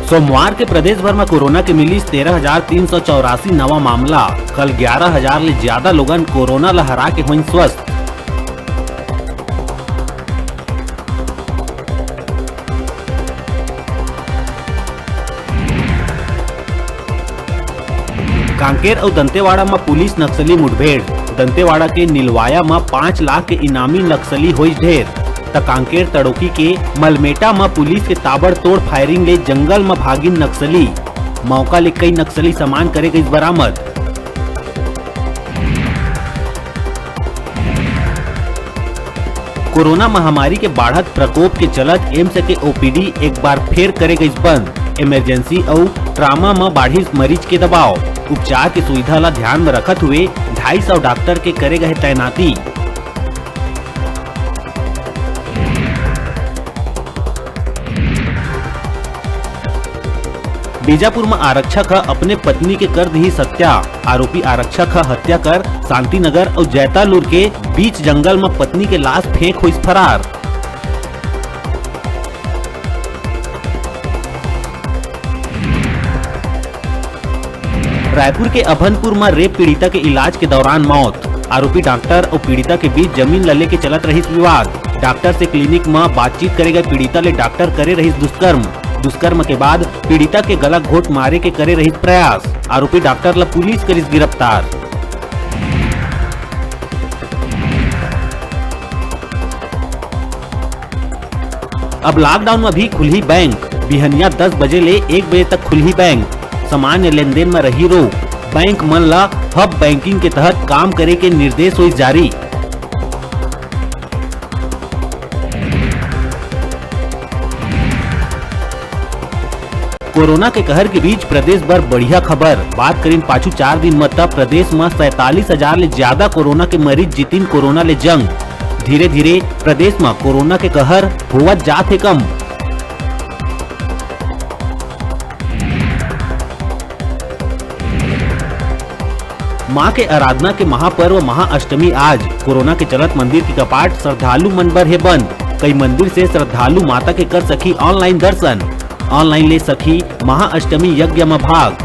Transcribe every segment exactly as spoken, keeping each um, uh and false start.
सोमवार के प्रदेश भर म कोरोना के मिलिस तेरह हजार तीन सौ चौरासी नवा मामला। कल ग्यारह हजार ले ज्यादा लोगन कोरोना ल हरा के होइन स्वस्थ। कांकेर अउ दंतेवाड़ा म पुलिस नक्सली मुठभेड़। दंतेवाड़ा के निलवाया म पाँच लाख के इनामी नक्सली होइस ढेर, त कांकेर तड़ोकी के मलमेटा म पुलिस के ताबड़तोड़ फायरिंग ले जंगल म भागिन नक्सली। मौका ले कई नक्सली सामान करे गइस बरामद। कोरोना महामारी के बाढ़त प्रकोप के चलत एम्स के ओपीडी एक बार फेर करे गइस बंद। इमरजेंसी अउ ट्रामा म बाढ़िस मरीज के दबाव। उपचार के सुविधा ल ध्यान म रखत हुए ढाई सौ डॉक्टर के करे गए तैनाती। बीजापुर म आरक्षक ह अपने पत्नी के कर दिहिस हत्या। आरोपी आरक्षक ह हत्या कर शांतिनगर अउ जैतालूर के बीच जंगल म पत्नी के लाश फेंक होइस फरार। रायपुर के अभनपुर म रेप पीड़िता के इलाज के दौरान मौत। आरोपी डॉक्टर अउ पीड़िता के बीच जमीन ल लेके चलत रहिस विवाद। डॉक्टर से क्लिनिक म बातचीत करे गए पीड़िता ले डॉक्टर करे रहिस दुष्कर्म। दुष्कर्म के बाद पीड़िता के गला घोट मारे के करे रहिस प्रयास। आरोपी डॉक्टर ल पुलिस करिस गिरफ्तार। अब लॉकडाउन म भी खुलही बैंक। बिहनिया दस बजे ले एक बजे तक खुलही बैंक। सामान्य लेनदेन म रही रोक। बैंक मन ल हब बैंकिंग के तहत काम करे के निर्देश होइस जारी। कोरोना के कहर के बीच प्रदेश बर बढ़िया खबर। बात करिन पाछू चार दिन म, तब प्रदेश म सैंतालीस हजार ले ज्यादा कोरोना के मरीज जीतिन कोरोना ले जंग। धीरे-धीरे प्रदेश म कोरोना के कहर होवत जात हे कम। मां के आराधना के महापर्व महाअष्टमी आज। कोरोना के चलत मंदिर के कपाट श्रद्धालु मन बर हे बंद। कई मंदिर से श्रद्धालु माता के कर सकही ऑनलाइन दर्शन। ऑनलाइन ले सकही महाअष्टमी यज्ञ म भाग।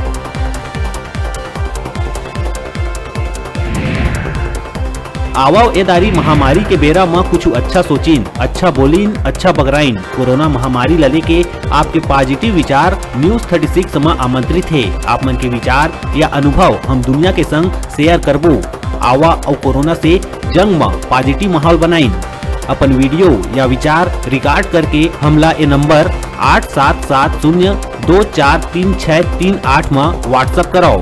आवव ए दारी महामारी के बेरा म कुछु अच्छा सोचिन, अच्छा बोलिन, अच्छा बगराइन। कोरोना महामारी ल लेके आपके पॉजिटिव विचार न्यूज़ थर्टी सिक्स म आमंत्रित हे। आप मन के विचार या अनुभव हम दुनिया के संग शेयर करबो। आवा अउ कोरोना से जंग म पॉजिटिव माहौल बनाइन। अपन वीडियो या विचार रिकॉर्ड करके हमला ए नंबर आठ सात सात शून्य दो चार तीन छह तीन आठ म WhatsApp करव।